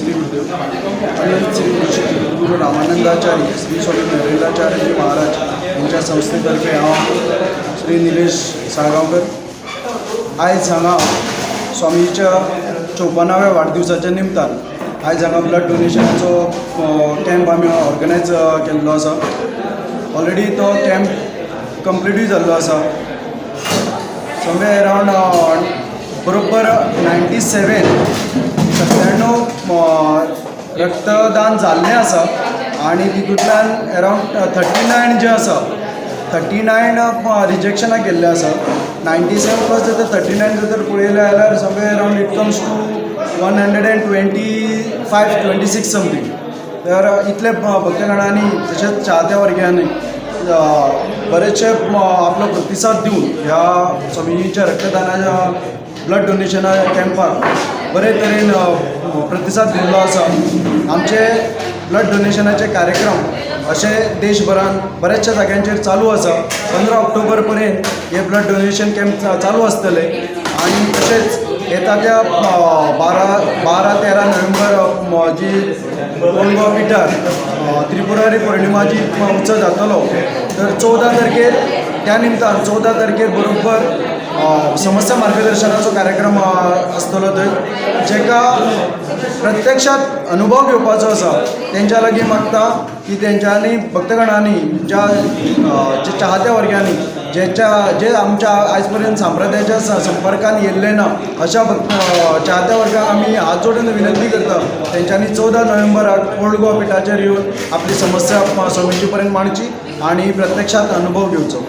श्री गुरुदेव. आणि श्री गुरु रामानंदाचार्य श्री स्वामी नरेंद्राचार्यजी महाराज यांच्या संस्थेतर्फे हांव श्री निलेश साळगांवकर, आयज हांगा स्वामीच्या चोपनाव्या वाडदिवसाच्या निमतान आयज हांगा ब्लड डोनेशनाचो कॅम्प आमी ऑर्गनायज केल्लो आसा. ऑलरेडी तो कॅम्प कंप्लिटूय जाल्लो आसा. समवेर अरावंड बरोबर 97, 97 रक्तदान जाल्लें आसा आनी तितूंतल्यान अरावंड 39 जे आसा, 39 रिजेक्शनां केल्लें आसा. 97 प्लस जर 39 जर तर पळयलें जाल्यार somewhere around it comes to 125, 26 something. तर इतले भक्तगणांनी तशेंच चाहत्या वर्ग्यांनी बरेचशे आपलो प्रतिसाद दिवन ह्या स्वामीजीच्या रक्तदानाच्या, ब्लड डोनेशना कॅम्पाक बरे तरेन प्रतिसाद दिल्लो आसा. आमचे ब्लड डोनेशनाचे कार्यक्रम अशे देशभरान बऱ्याचशा जाग्यांचेर चालू आसा. 15 ऑक्टोबर पर्यंत हे ब्लड डोनेशन कॅम्प चालू आसतले आनी तशेंच येता त्या 12, 13 नोव्हेंबर जी ओल्ड गोवा पिठार त्रिपुरारी पौर्णिमाची उत्सव जातलो, तर 14 तारखेर, त्या निमतान 14 तारखेर बरोबर समस्या मार्गदर्शनाचो कार्यक्रम आसतलो. थंय जेका प्रत्यक्षात अनुभव घेवपाचो आसा, तेंच्या लागीं मागता की तेंच्यांनी, भक्तगणांनी, ज्या जे चाहत्या वर्ग्यांनी, जेच्या जे आमच्या आयज पर्यंत संप्रदायाच्या संपर्कान येयल्ले ना, अशा भक्त चाहत्या वर्गाक आमी हात जोडून विनंती करता, तेंच्यांनी 14 नोव्हेंबराक ओल्ड गोवा पिठाचेर येवन आपली समस्या स्वामीजी पर्यंत मांडची आनी प्रत्यक्षात अनुभव घेवचो.